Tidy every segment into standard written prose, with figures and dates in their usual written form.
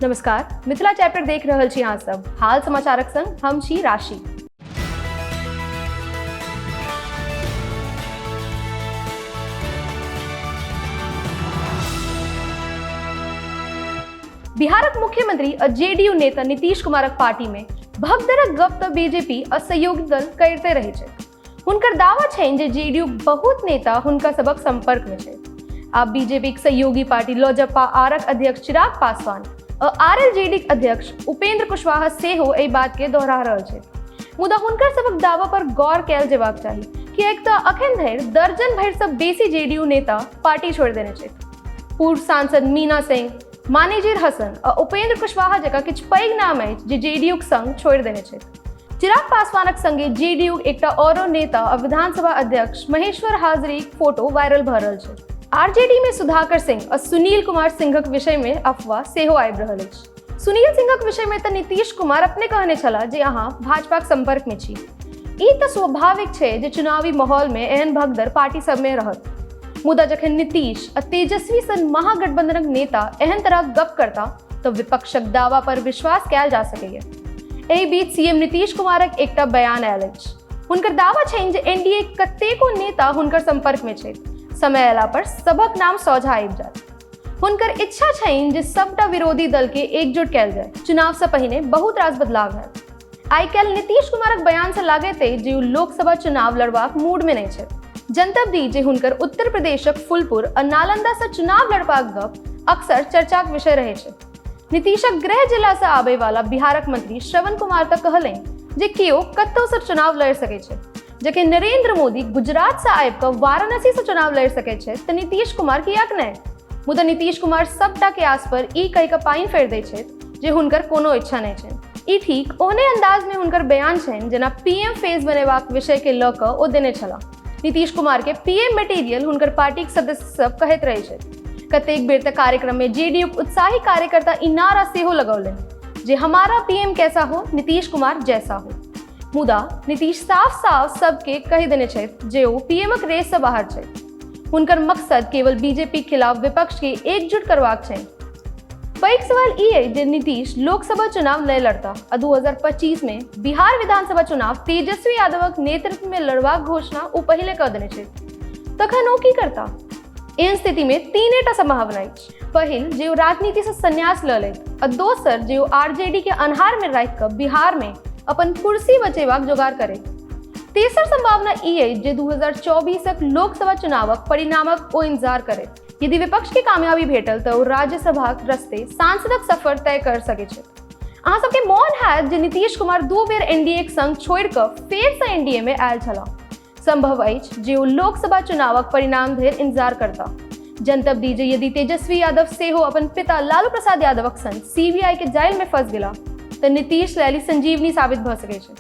नमस्कार, मिथिला चैप्टर देख रहल छी अहाँ सब। हाल समाचारक संग हम छी राशि। बिहारक मुख्यमंत्री आ जेडीयू नेता नीतीश कुमारक पार्टी में भगदड़क गप तऽ बीजेपी आ सहयोगी दल करिते रहै छै। हुनकर दावा छनि जे जेडीयू बहुत नेता हुनका सबक संपर्क में छै। आब बीजेपीक सहयोगी पार्टी लोजपा आरक अध्यक्ष चिराग पासवान आ आरएलजेडीक अध्यक्ष उपेंद्र कुशवाहा सेहो एहि बात के दोहरा रहल छै। मुदा हुनकर सबक दावा पर गौर कयल जेबाक चाही, किएक तऽ अखन धरि दर्जन भरि सँ बेसी जेडीयू नेता पार्टी छोड़ि देने छथि। पूर्व सांसद मीना सिंह, मानेजीर हसन आ उपेंद्र कुशवाहा जकाँ किछु पैघ नाम अछि जे जेडीयूक संग छोड़ि देने छथि। चिराग पासवानक संगे जेडीयूक एकटा औरो नेता आ विधानसभा अध्यक्ष महेश्वर हाजरीक फोटो वायरल भऽ रहल छै। आरजेडी मे सुधाकर सिंह आ सुनील कुमार सिंहक विषय मे अफवाह सेहो आबि रहल अछि। सुनील सिंहक विषय मे तऽ नीतीश कुमार अपने कहने छलाह जे अहाँ भाजपाक संपर्क मे छी। ई तऽ स्वाभाविक छै जे चुनावी माहौल मे एहन भगदड़ पार्टी सब मे रहत। मुदा जखन नीतीश आ तेजस्वी सन महागठबंधनक नेता एहन तरहक गप करता तऽ विपक्षक दावा पर विश्वास कयल जा सकैए। एहि बीच सीएम नीतीश कुमारक एकटा बयान आयल अछि। हुनकर दावा छनि जे एनडीए कतेको नेता हुनकर संपर्क मे छथि। समय अयला पर सभक नाम सोझा आबि जायत। हुनकर इच्छा छनि जे सबटा विरोधी दल के एकजुट कयल जाय। चुनाव से पहिने बहुत रास बदलाव हैत। आइ काल्हि नीतीश कुमारक बयान से लागैत अछि जे ओ लोकसभा चुनाव लड़बाक मूड में नहि छथि। जनतब दी जे हुनकर उत्तर प्रदेशक फुलपुर आ नालंदा से चुनाव लड़बाक गप अक्सर चर्चाक विषय रहै छै। नीतीशक गृह जिला से आबै वाला बिहारक मंत्री श्रवण कुमार तऽ कहलनि जे केओ कतौ से चुनाव लड़ि सकै छै। जखन नरेंद्र मोदी गुजरात से आबि कऽ वाराणसी से चुनाव लड़ि सकै छै तऽ नीतीश कुमार किएक नहि? मुदा नीतीश कुमार सबटा कयास पर ई कहि कऽ पानि फेर दै छथि जे हुनकर कोनो इच्छा नहि छनि। ई ठीक ओहने अंदाज में हुनकर बयान छनि जेना पीएम फेस बनेबाक विषय के लऽ कऽ ओ देने छलाह। नीतीश कुमार के पीएम मटेरियल हुनकर पार्टीक सदस्य सब कहैत रहै छथि। कतेक बेर तऽ कार्यक्रम में जेडीयूक उत्साही कार्यकर्ता ई नारा सेहो लगौलनि जे हमारा पीएम कैसा हो, नीतीश कुमार जैसा हो। मुदा नीतीश साफ साफ सबके कहि देने छथि जे ओ पीएमक रेस से बाहर छथि। हुनकर मकसद केवल बीजेपी खिलाफ विपक्ष के एकजुट करबाक छनि। पैघ सवाल ई अछि जे नीतीश लोकसभा चुनाव नहि लड़ता आ 2025 में बिहार विधानसभा चुनाव तेजस्वी यादवक नेतृत्व में लड़बाक घोषणा ओ पहिले कऽ देने छथि, तखन ओ की करता? एहन स्थिति में तीनेटा संभावना अछि। पहिल जे ओ राजनीति से संन्यास लऽ लेत आ दोसर जे ओ आरजेडी के अन्हार में राखि कऽ बिहार में अपन कुर्सी बचेबाक जोगार करे। तेसर संभावना ई अछि जे 2024 लोकसभा चुनावक परिणामक ओ इंतजार करे। यदि विपक्ष के कामयाबी भेटल तऽ ओ राज्यसभाक रस्ते सांसदक सफर तय कर सकै छथि। अहाँ सबके मोन हैत जे नीतीश कुमार दू बेर एनडीए के संग छोड़ि कऽ फेरसँ एनडीए में आयल छलाह। संभव अछि जे ओ लोकसभा चुनावक परिणाम धरि इंतजार करता। जनतब दी जे यदि तेजस्वी यादव सेहो अपन पिता लालू प्रसाद यादवक संग सीबीआई के जाल में फंस गेला तऽ नीतीश लेल ई संजीवनी साबित भऽ सकै छै।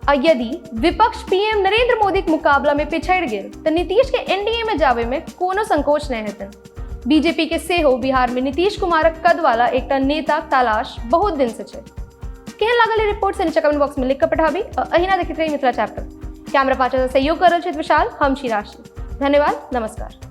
आ यदि विपक्ष पीएम नरेंद्र मोदीक मुकाबला में पिछड़ि गेल तऽ नीतीश के एनडीए में जाबे में कोनो संकोच नहि हेतनि। बीजेपी के सेहो बिहार में नीतीश कुमारक कद वाला एकटा नेताक तलाश बहुत दिन से छै। केहन लागल ई रिपोर्ट से नीचा कमेंट बॉक्स में लिख कऽ पठाबी आ अहिना देखैत रही मिथिला चैप्टर। कैमरा पाछा से सहयोग कर रहल छथि विशाल, हम छी राशि। धन्यवाद, नमस्कार।